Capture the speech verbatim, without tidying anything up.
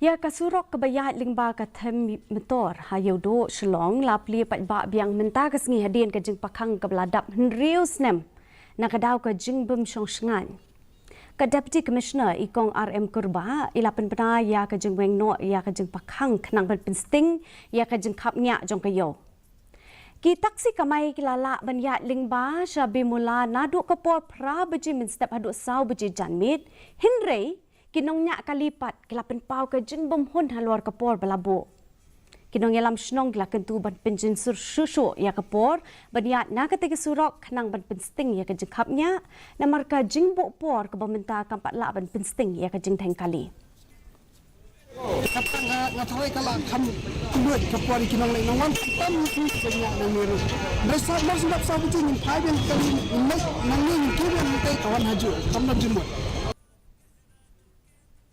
Ïa ka surok kaba ïaid lyngba ka them Metor ha Ïewduh Shillong la plie paidbah biang mynta ka sngi hadien ka jingpakhang kaba la dap hynriew snem na ka daw ka jingbym shong shngaiñ. Ka Deputy Commissioner i Kong R M Kurbah i la pynbna ïa ka jingweng noh ïa ka jingpakhang khnang ban pynsting ïa ka jingkhapngiah jong ka ïew. Ki taksi kamai ki la lah ban ïaid lyngba sha Bimula naduh ka por phra baje mynstep haduh saw baje janmiet, hynrei ki nongñiah kali pat ki la pynpaw ka jingbymhun halor ka por ba la buh. Ki nongïalam shnong ki la kyntu ban pynjynsur shuh shuh ïa ka por ban ïaid na katei ka surok khnang ban pynsting ïa ka jingkhapngiah, namar ka jingbuh por kaba mynta kam pat lah ban pynsting ïa ka jingdheng kali. Kata nga, nga tharai ka la kham khlaiñ ka por ïa ki nongleit nongwan, tam ïa ki ba ñiah nangne ruh. Hynrei sa mar sngap sa baje ngin phai biang kali, ngin leit nangne, ngin kiew biang hangtei, ka wan hajuh, kam don jingmut.